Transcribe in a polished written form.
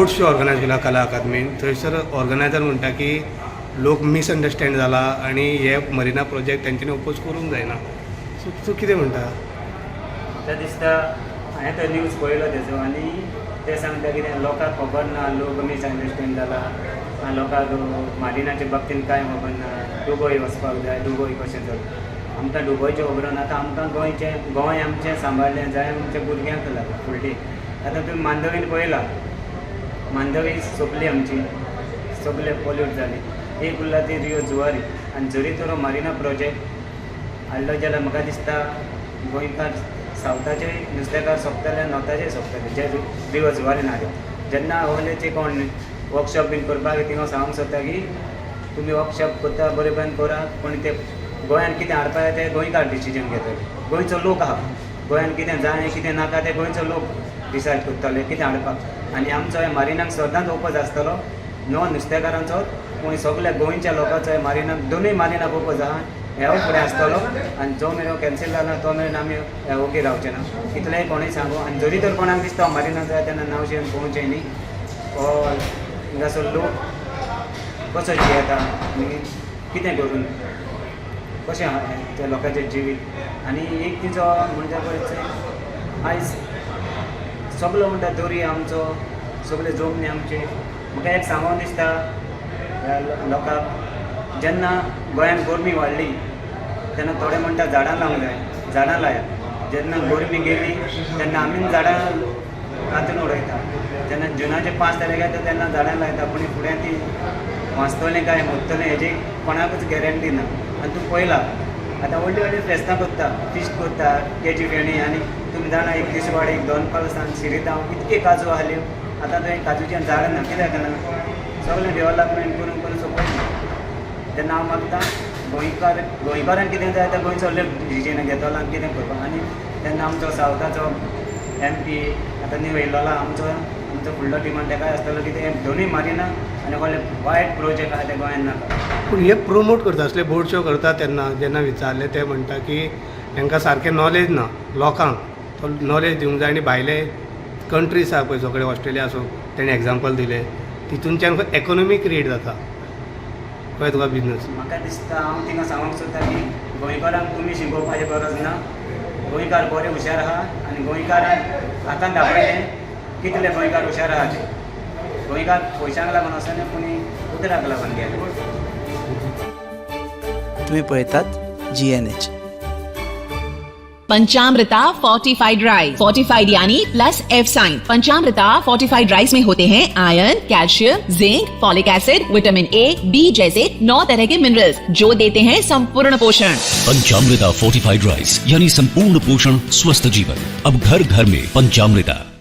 बोट show organise केला कला अकादमीन. थंयसर ऑर्गनायजर म्हणटा की लोक मिसअंडरस्टँड जाला आनी हे मरिना प्रोजेक्ट तेंच्यांनी ओपोज करूंक जायना. सो तूं कितें म्हणटा? म्हाका दिसता, हांवें तो न्यूज पळयलो तेजो आनी ते सांगता कितें लोकांक खबर ना, लोक मिसअंडरस्टँड जाला आनी लोकांक मारिनाचे बाबतीन कांय खबर ना. डुबय वचपाक जाय, डुबय कशें जाता आमकां डुबयचें खबर ना. आतां आमकां गोंयचें, गोंय आमचें सांबाळ्ळें जाय आमच्या भुरग्यांक लागून फुडली. आतां तुमी मांडवीन पळयला, मांडवी सोंपली आमची, सगळे पोल्यूट जाली. एक उरला ती रियो जुवारी. आनी जरी तर मारिना प्रोजेक्ट हाडलो जाल्यार म्हाका दिसता गोंयकार सावथाचे नुस्तेकार सोंपतले, नॉर्थाचे सोंपतले जे रियो जुवारी ना. जेन्ना ओलेचे कोण वर्कशॉप बीन करपाक थिंगा सांगूंक सोदता की तुमी वर्कशॉप करता बरे बरें करा, पूण ते गोंयान कितें हाडपा जाय ते गोंयकार डिसिजन घेतले. गोंयचो लोक आहा, गोंयान कितें जाय कितें नाका ते गोंयचो लोक डिसायड करतले कितें हाडपाक. आनी आमचो हे मारिनाक सदांच ओपोज आसतलो, नो नुस्तेकारांचो पूण सगल्या गोंयच्या लोकांचो. मारिनाक, दोनूय मारिनाक ओपोज आहा, हेवूय फुडें आसतलो आनी जो मेरेन कॅन्सील जाला तो मेरेन आमी ओगी रावचे ना, इतलेंय कोणूय सांगू. आनी जरी तर कोणाक दिसता मारिना जाय तेन्ना नावशी पळोवचें न्ही, हो हिंगासर लोक कसो जियेता आनी कितें करून कशें आहा त्या लोकांचें जिवीत. आनी एक तिचो म्हणटा पळय, आयज सगलो म्हणटा दर्या आमचो, सगळे जमनी आमचे. म्हाका एक सांगून दिसता ह्या लोकांक, जेन्ना गोंयांत गरमी वाडली तेन्ना थोडे म्हणटा झाडां लावंक जाय, झाडां लायात. जेन्ना गरमी गेली तेन्ना आमी झाडां कातून उडयता. जेन्ना जुनाचे 5 तारीख येता तेन्ना झाडां लायता, पूण फुडें ती वाचतलें काय मोडटलें हेजी कोणाकूच गॅरंटी ना. आनी तूं पळयला, आतां व्हडली व्हडली फेस्तां करता, फिस्ट करता केजी फेणी. आनी तुमी जाणा, एक दिसवाडी दोनपाल सावन शिरितांव इतके काजू आहल्यो, आतां थंय काजूचें झाड ना. कित्याक ना? सगळें डेवलपमेंट करून करून सोंपयलें. तेन्ना हांव मागता, गोंयकार गोंयकारांक कितें जाय तें गोंयचो लोक डिसिजन घेतलो आनी कितें करपाक. आनी तेन्ना आमचो सावथाचो एमपी आतां न्यू येयल्लो, आमचो फुडलो डिमांड तेकाय आसतलो की ते दोनूय मारिना आनी व्हडले वायट प्रोजेक्ट आहा ते गोंयांत नाका. पूण हे प्रोमोट करता असले बोट शो करता तेन्ना जेन्ना विचारलें ते म्हणटा की तांकां सारकें नॉलेज ना, लोकांक तो नॉलेज दिवंक जाय. आनी भायले कंट्रीज आहा पळय सगळे, ऑस्ट्रेलिया आसूं, तेणें एग्जाम्पल दिलें, तितूनच्यान इकॉनॉमी क्रिएट जाता, कळ्ळें तुका, बिजनस. म्हाका दिसता, हांव थिंगा सांगूंक सोदता की गोंयकारांक तुमी शिकोवपाची गरज ना. गोंयकार बरे हुशार आहा आनी गोंयकारान आतां दाखयलें कितले गोंयकार हुशार आहा ते. गोंयकार पयशांक लागून वचना, पूण उतराक लागून गेले. तुम्ही पळयतात जीएनएच. पंचामृता फोर्टिफाइड राइस, फोर्टिफाइड यानी plus F sine. पंचामृता fortified rice में होते हैं iron, calcium, zinc, folic acid, vitamin A, B जैसे 9 तरह के मिनरल्स, जो देते हैं संपूर्ण पोषण. पंचामृता फोर्टिफाइड राइस, यानी संपूर्ण पोषण, स्वस्थ जीवन. अब घर घर में पंचामृता.